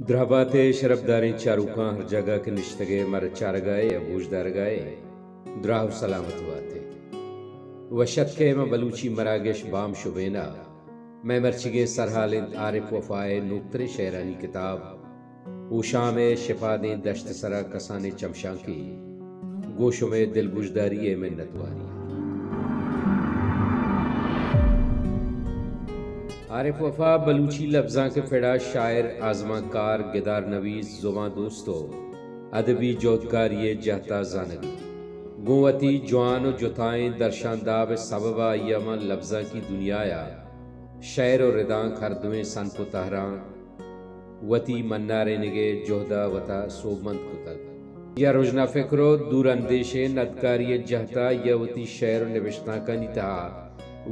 دراہ بات ئے شرپداریں چاروکاں، ہر جاگہ کہ نشتگ ئے مارا چارگا ئے یا گوشدارگا ئے، دراہ و سلامت بات ئے۔ وش اتک ئے ماں بلوچی مراگش بام شبین ءَ۔ مئے مرچیگیں سرحال انت عارف وفا ءِ نوکتریں شئیرانی کتاب ہوشام ءِ شپادیں دشت سرا کسانیں چمشانکے۔ گوں شمئے دلگوشداری ءِ منتواری۔ عارف وفا بلوچی لبزانک ءِ پڑا شاعر، آزمانکار، گدار نویس، زبان دوست و ادبی جہدکاری ءِ جہتا زانگ بیت۔ گوں وتی جوان و جتائیں درشانداب ءِ سبب ءَ آئی ءَ ماں لبزانکی دنیا ءَ شئیر و ردانک ہر دوئیں صنف و تہراں وتی منارینگ ءِ جہد ءَ وتا سوبمند کتگ۔ یا رژنا فکر و دور اندیشیں ندکاری ءِ جہت ءَ یا وتی شئیر و نبشتانکانی تہا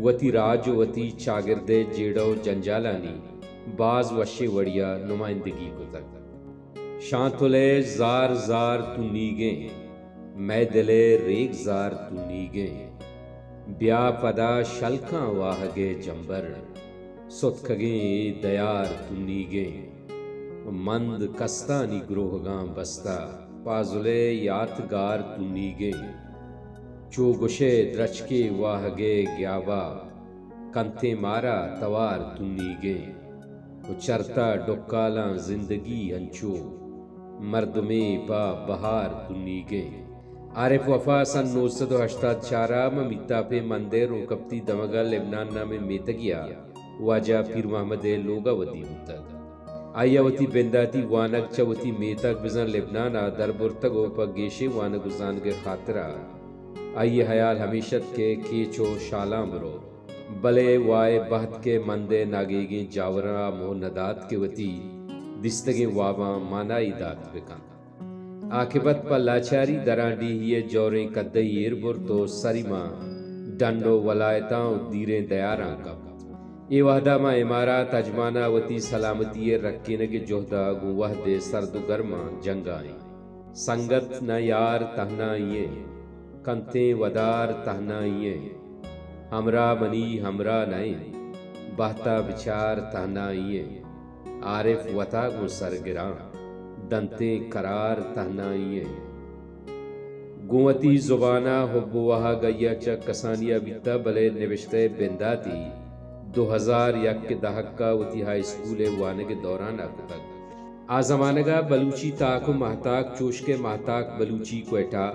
وتی راج و وتی چاگرد ءِ جیڑہ و جنجالانی باز وشیں وڑی ءَ نمائندگی کتگ۔ شانتل ءِ زار زار تنیگیں، مئے دل ءِ ریگزار تنیگیں۔ بیا پدا شلکاں واہگ ءِ جمبر، ستکگیں اے دیار تنیگیں۔ مند کستانی گروہگاں بستہ، پازل ءِ یاتگار تنیگیں۔ چو گشئے درچکے واہگ ءِ گیابا، کنتیں مارا توار تنیگیں۔ و چرتا ڈکالاں زندگی انچو مردمے پہ بہار تنیگیں۔ عارف وفا سن نو سد و ہشتاد چار ءَ ماں میتاپیں مند ءِ روکپتی دمگ ءَ لبنان نامیں میتگے ءَ واجہ پیر محمد ءِ لوگ ءَ ودی بوتگ۔ آئی ءَ وتی بنداتی وانگ چہ وتی میتگ بزاں لبنان ءَ در برتگ و پہ گیشیں وانگ و زانگ ءِ خاطر ءَ آئی ءِ ہیال ہمیش ات کہ کیچ و شالاں برو۔ بلے وائے بہت کہ مند ءِ ناگیگیں جاوراں ءَ موہ نہ دات کہ وتی دیستگیں واباں مانائی دات بہ کنت۔ آکبت پہ لاچاری دراں ڈیہی ءِ جوریں کدہی ایر برت و سری ماں ڈن و ولایتاں و دیریں دیاراں کپت۔ اے وہد ءَ ماں امارات اجمان ءَ وتی سلامتی ءِ رکینگ ءِ جہد ءَ گوں وہد ءِ سرد و گرماں جنگ ءَ ایں۔ سنگت نہ یار تہنائی ایں، کنتیں ودار تہنائی ایں۔ ہمراہ منی ہمراہ نہ انت، بہت ءَ بچار تہنائی ایں۔ عارف وتا گوں سرگراں، دنتیں قرار تہنائی ایں۔ گوں وتی زبان ءَ حب و واہگ آئی ءَ چہ کسانی ءَ بیتہ، بلے نبشتہ ءِ بنداتی دو ہزار یک ءِ دہک ءَ وتی ہائی اسکول ءِ وانگ ءِ دوران ءَ کتگ۔ آ زمانگ ءَ بلوچی تاک و ماہتاک چوش کہ ماہتاک بلوچی کوئٹہ،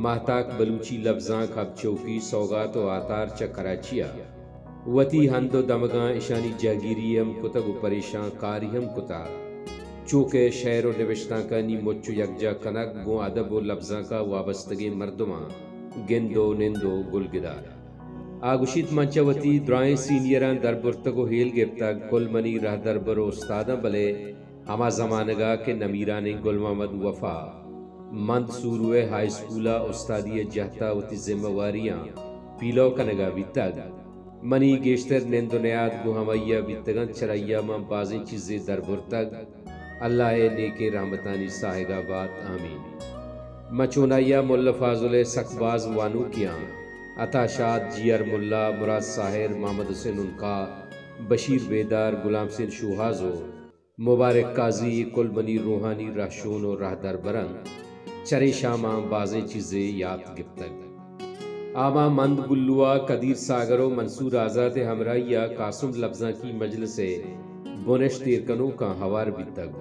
ماہتاک بلوچی لبزانک ہب چوکی، سوگات و آتار چہ کراچی ءَ وتی ہند و دمگاں اشانی جہگیری ہم کتگ و پریشان کاری ہم کتہ۔ چو کہ شئیر و نبشتانکانی مچ و یکجا کنگ گوں ادب و لبزانک ءَ وابستگیں مردماں گند و نند و گلگدار۔ آ گوشیت، من چہ وتی درائیں سینئراں در برتگ و ہیل گپتگ، کل منی رہدربر و استاداں، بلے ہما زمانگ ءَ کہ نمیرانیں گل محمد وفا مند سورو ءِ ہائی اسکول ءَ استادی ءِ جہت ءَ وتی ذمہ واریاں پیلو کنگ ءَ بیتگ، منی گیشتر نند و نیاد گوں ہمائی ءَ بیتگ انت، چرآئی ءَ من بازیں چیزے در برتگ۔ اللہ ءِ نیکیں رحمتانی ساہگ ءَ بات، آمین۔ من چونائی ءَ ملا فاضل ءِ سک باز وانوکے آں، عطا شاد، جی آر ملا، مراد ساحر، محمد حسین عنقا، بشیر بیدار، غلام حسین شوہاز و مبارک قاضی، اے کل منی روحانی رہشون و رہدربر انت۔ چریشاں من بازیں چیزے یات گپتگ۔ آ ماں مند گلو ءَ قدیر ساگر و منصور آزات ءِ ہمراہی ءَ قاسم لبزانکی مجلس ءِ بنشت ایر کنوکاں ہوار بیتگ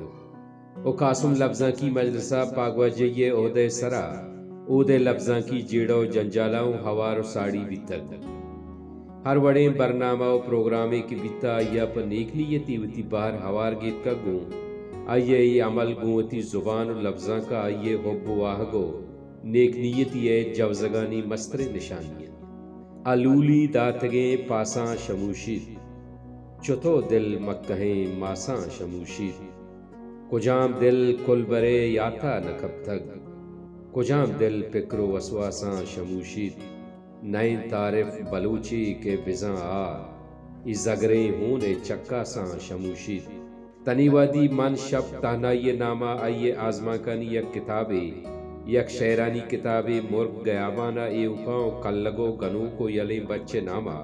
و قاسم لبزانکی مجلس ءَ پاگواجہی ءِ عہدہ ءِ سرا اود ءِ لبزانکی جیڑہ و جنجالاں و ہوار و ساڑی بیتگ۔ ہر وڑیں برنامہ و پروگرامے کہ بیتہ، آئی ءَ پہ نیک نیتی وتی بہر ہوار گیتکگ، گوں آئی ءِ اے عمل گوں وتی زبان و لبزانک ءَ آئی ءِ حب و واہگ و نیک نیتی ءِ جوزگانی مستریں نشانی انت۔ آ لولی داتگیں پاساں شموشیت، چتو دل مکہیں ماساں شموشیت۔ کجام دل کلبرے یاتا نہ کپتگ، کجام دل پکر و وسواساں شموشیت۔ نہ انت عارف بلوچے کہ بزاں آ، اے زگریں ہون ءِ چکاساں شموشیت۔ تنی وہدی من شپ تہنائی ءِ نام ءَ آئی ءِ آزمانکانی یک کتابے، یک شئیرانی کتابے، مرگ گیابان ءَ ایوکاں و کلگ و گنوک و یلیں بچ ءِ نام ءَ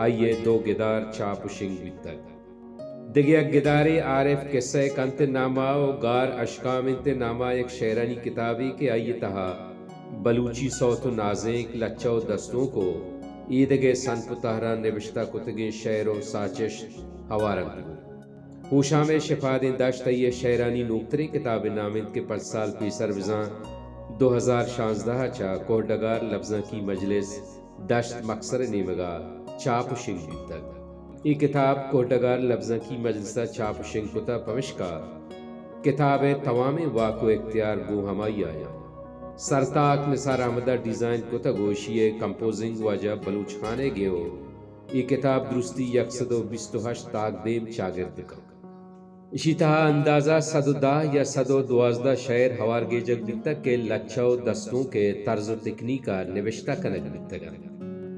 آئی ءِ دو گدار چاپ و شنگ بیتگ۔ دگہ یک گدارے عارف کسہ کنت ناما و گار اشکام انت ناما یک شعرانی کتابے کہ آئی تہا بلوچی سوت و نازینک، لچہ و دستونک و ایدگہ صنف و تہران نبشتہ کتگیں شعر و ساچشت ہوار انت بوت۔ ہوشام ء شفادیں دشت آئی ء شعرانی نوکتریں کتاب ء نام انت کہ پنچ سال پیسر بزاں دو ہزار شانزدہ ء چہ کوہ ڈگار لبزانکی مجلس دشت مکسر ء نیمگ ء چاپ و شنگ بوتگ۔ اے کتاب کوہ ڈگار لبزانکی مجلس ء چاپ و شنگ کتگ، پمشکا کتاب ء توامیں واک و اختیار گوں ہمائی ء انت۔ سرتاک نثار احمد ء ڈیزائن کتگ و اشی ء کمپوزنگ واجہ بلوچ خان ء گیو۔ اے کتاب درستی یک سد و بیست و ہشت تاکدیم چاگرد کنت۔ اشی تہا اندازہ سد و دہ یا سد و دوازدہ شعر ہوار گیجگ بیتگ کہ لچہ و دستونک ء طرز و تکنیک ء نبشتہ کنگ بیتگ انت۔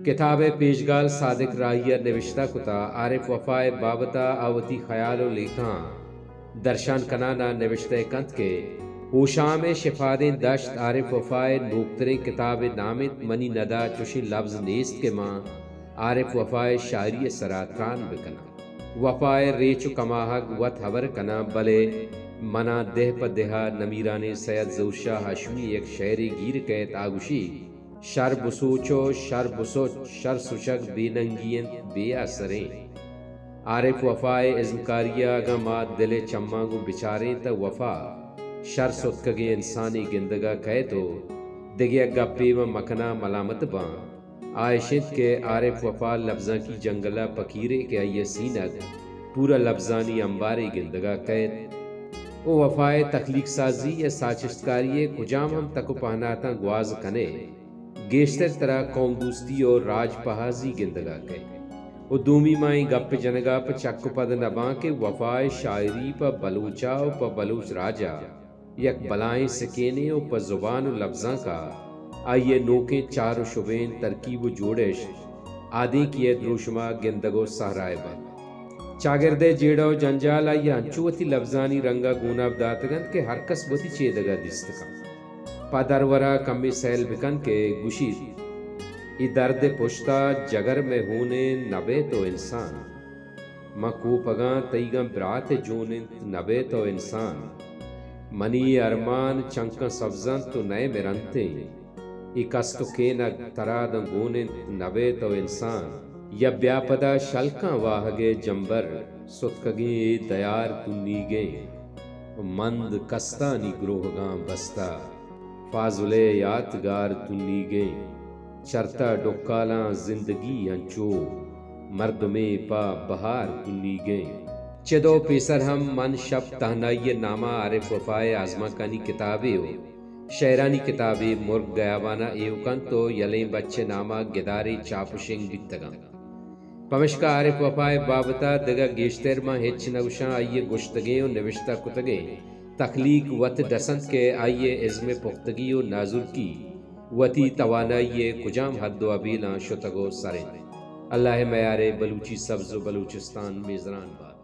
کتاب ء پیشگال صادق راہی ء نبشتہ کتا، عارف وفا ء بابت ء آ وتی خیال و لیکہاں درشان کنان ء نبشتہ کنت کہ ہوشام ء شفادیں دشت عارف وفا ء نوکتریں کتاب ء نام انت، منی ندا چوشیں لبز نیست کہ من عارف وفا ء شاعری ء سرا تران بکناں۔ وفا ء ریچ و کماہگ وت ہبر کناں، بلے منا دہ پہ دہ ء نمیرانیں سید ظہور شاہ ہاشمی ء یک شعرے گیر کئیت، آ گوشی، شر بسوچ و شر بسوچ، شر سچگ بے ننگی انت، بے اثریں۔ عارف وفا ء ازمکاری ء اگاں ما دل ء چماں گوں بچاریں تہ وفا شر ستکگیں انسانے گندگ ء کئیت و دگہ یک گپے من مکناں ملامت باں۔ آ اش انت کہ عارف وفا لبزانکی جنگل ء پکیرے کہ آئی ء سینگ پورا لبزانی امبارے گندگ ء کئیت و وفا ء تخلیق سازی ء ساچشتکاری ء کجام ہم تک و پہناتاں گواز کن ئے، گیشتر ترا قوم دوستی و راج پہازی گندگ ء کئیت۔ و دومی ما اے گپ جنگ ء پہ چک و پد نہ باں کہ وفا ء شاعری پہ بلوچ ء و پہ بلوچ راج ء یک بلاہیں سکینے و پہ زبان و لبزانک ء آئی ء نوکیں چار و شبین ترکیب و جوڑشت آدینکی ء دروشم ء گندگ و سہرائے بنت۔ چاگرد ء جیڑہ و جنجال آئی ء انچو وتی لبزانی رنگ ء گوناب داتگ انت کہ ہر کس وتی چیدگ ء دیست کنت۔ پہ درور ء کمے سیل بکن کہ گوشیت، اے درد ء پشت ء جگر مئے ہونیں نبئے تو انسان۔ من کوپگاں تئیگاں برات ء جون انت نبئے تو انسان۔ منی اے ارمان چنکاں سبز انت تو نئے مرنتیں۔ اے کست و کینگ ترا داں گون انت نبئے تو انسان۔ یا بیا پدا شلکاں واہگ ء جمبر ستکگیں اے دیار تنیگیں۔ مند کستانی گروہگاں بستہ فاضل ء یاتگار تنیگیں۔ چرتہ ڈکالاں زندگی انچو مردمے پہ بہار تنیگیں۔ چد و پیسر ہم من شپ تہنائی ء نام ء عارف وفا ء آزمانکانی کتابے و شئیرانی کتابے مرگ گیابان ء ایوک انت و یلیں بچ ء نام ء گدارے چاپ و شنگ بیتگ انت۔ پمشکا عارف وفا ء بابت ء دگہ گیشتر من ہچ نہ گوشاں، آئی ء گوشتگیں و نبشتہ کتگیں تخلیق وت ڈس انت کہ آئی ء ازم ء پختگی و نازرکی وتی توانائی ء کجام حد و ابیلاں شتگ و سر انت۔ اللہ ء میار ء بلوچی سبز و بلوچستان میزران بات۔